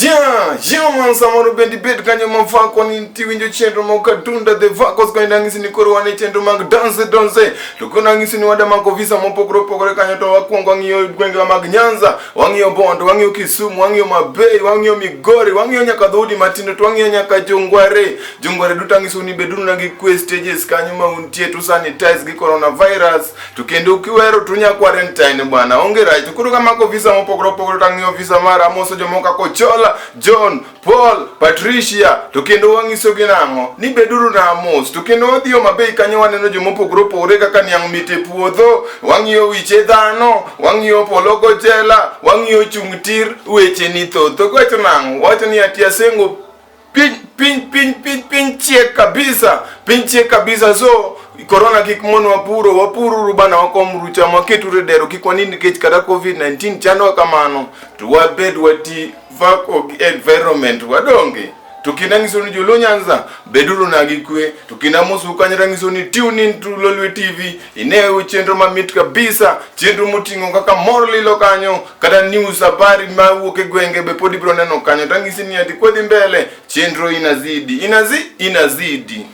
Yeah, yeah man, samoro bende ibed kanyo mafako ni tiwinjo chenro mok Adunda The Vocals kendo ang'isi ni koro wan e chenro mag Dance Donse. To koro ang'isi ni wadamako visa mopogore opogore kanyo to wakwongo wang'iyo gwengewa mag Nyanza, wang'iyo Bondo, wang'iyo Kisumu, wang'iyo Mabei, wang'iyo Migori, wang'iyo nyaka dhoudi matindo to wang'iyo nyaka Jongware. Jongware duto ang'iso ni beduru na gi kwe stages kanyo ma untie to sanitize gi coronavirus to kendo kiwero to unya quarantine bwana, onge rach. To koro kamako visa mopogore opogore to ang'iyo visa mara amoso jomoko kaka Ochola, John, Paul, Patricia to kendo wang'isogi nang'o ni beduru na mos. To kendo wadhi Homa Bay kanyo waneno jomopogore opogore kaka niang' mit e puodho, wang'iyo wiche dhano, wang'iyo polo gochela, wang'iyo chung' tir, weche ni thoth. To kiwacho nang'o? Wacho ni ati asengo piny piny piny piny piny chiek kabisa, piny chiek kabisa. So corona kik monwa puro, wapururu bana, wakomuru cham, waketuru e dero, kik wanind nikech kata COVID-19 chandowa kamano, to wabed wati vako gi environment wadonge. To kendo anyiso ni joluo Nyanza beduru na gi kwe. To kendo amosou kanyo tanyiso ni tune in to Lolwe TV ine chenro mamit kabisa, chenro moting'o kaka mor lilo kanyo, kata news habari mawuok e gwenge be pod ibiro neno kanyo. Tang'isi ni ati kwadhi mbele chenro inazidi inazidi.